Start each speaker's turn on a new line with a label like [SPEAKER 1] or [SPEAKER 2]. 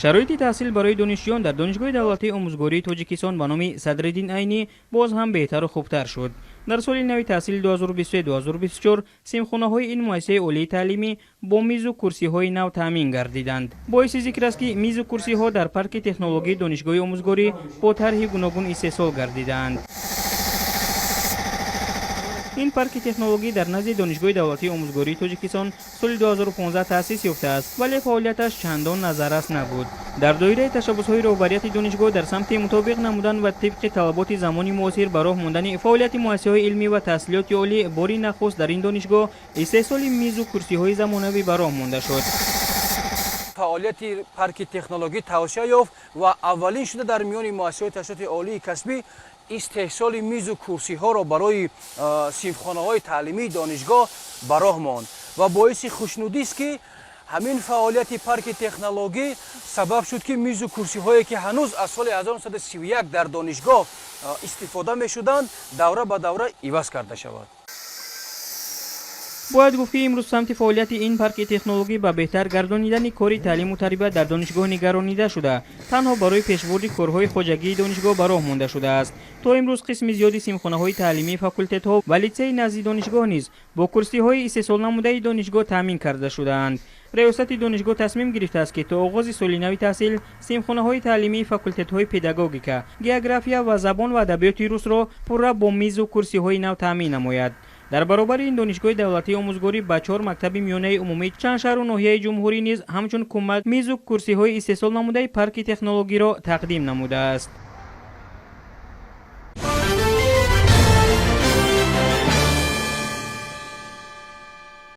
[SPEAKER 1] Шароити таҳсил барои донишҷӯён дар Донишгоҳи давлатии омӯзгории Тоҷикистон ба номи Садриддин Айнӣ боз ҳам беҳтару хубтар шуд. Дар соли нави таҳсили 2023-2024 синфхонаҳои ин муассисаи олии таълимӣ бо мизу курсиҳои нав таъмин гардиданд. Боиси зикр аст, ки мизу курсиҳо дар парки технологии Донишгоҳи омӯзгорӣ бо тарҳи гуногун истеҳсол гардидаанд. Ин парки технологӣ дар назди Донишгоҳи давлатии омӯзгории Тоҷикистон соли 2015 таъсис ёфтааст, вале фаъолияташ чандон назаррас набуд. Дар доираи ташаббусҳои роҳбарияти донишгоҳ дар самти мутобиқ намудан ва тибқи талаботи замони муосир ба роҳ мондани фаъолияти муассисаҳои илмӣ ва таҳсилоти олӣ, бори нахуст дар ин донишгоҳ истеҳсоли мизу курсиҳои замонавӣ ба роҳ монда шуд.
[SPEAKER 2] Фаъолияти парки технологӣ тавсеа ёфт ва аввалин шуда дар миёни муассисаҳои таҳсилоти олии касбӣ истеҳсоли мизу курсиҳоро барои синфхонаҳои таълимии донишгоҳ ба роҳ монд. Ва боиси хушнудист, ки ҳамин фаъолияти парки технологӣ сабаб шуд, ки мизу курсиҳое, ки ҳанӯз аз соли 1931 дар донишгоҳ истифода мешуданд, давра ба давра иваз карда шавад.
[SPEAKER 1] Бояд гуфт, ки имрӯз самти фаъолияти ин парки технологӣ ба беҳтар гардонидани кори таълиму тарбият дар донишгоҳ нигаронида шуда, танҳо барои пешбурди корҳои хоҷагии донишгоҳ ба роҳ монда шудааст. То имрӯз қисми зиёди синфхонаҳои таълимии факултетҳо ва литсеи назди донишгоҳ низ бо курсиҳои истеҳсолнамудаи донишгоҳ таъмин карда шудаанд. Раёсати донишгоҳ тасмим гирифтааст, ки то оғози соли нави таҳсил синфхонаҳои таълимии факултетҳои педагогика, география ва забон ва адабиёти русро пурра бо мизу курсиҳои нав таъмин намояд. Дар баробари ин, Донишгоҳи давлатии омӯзгорӣ ба чор мактаби миёнаи умумии чанд шаҳру ноҳияи ҷумҳурӣ низ ҳамчун кӯмак мизу курсиҳои истеҳсол намудаи парки технологиро тақдим намудааст.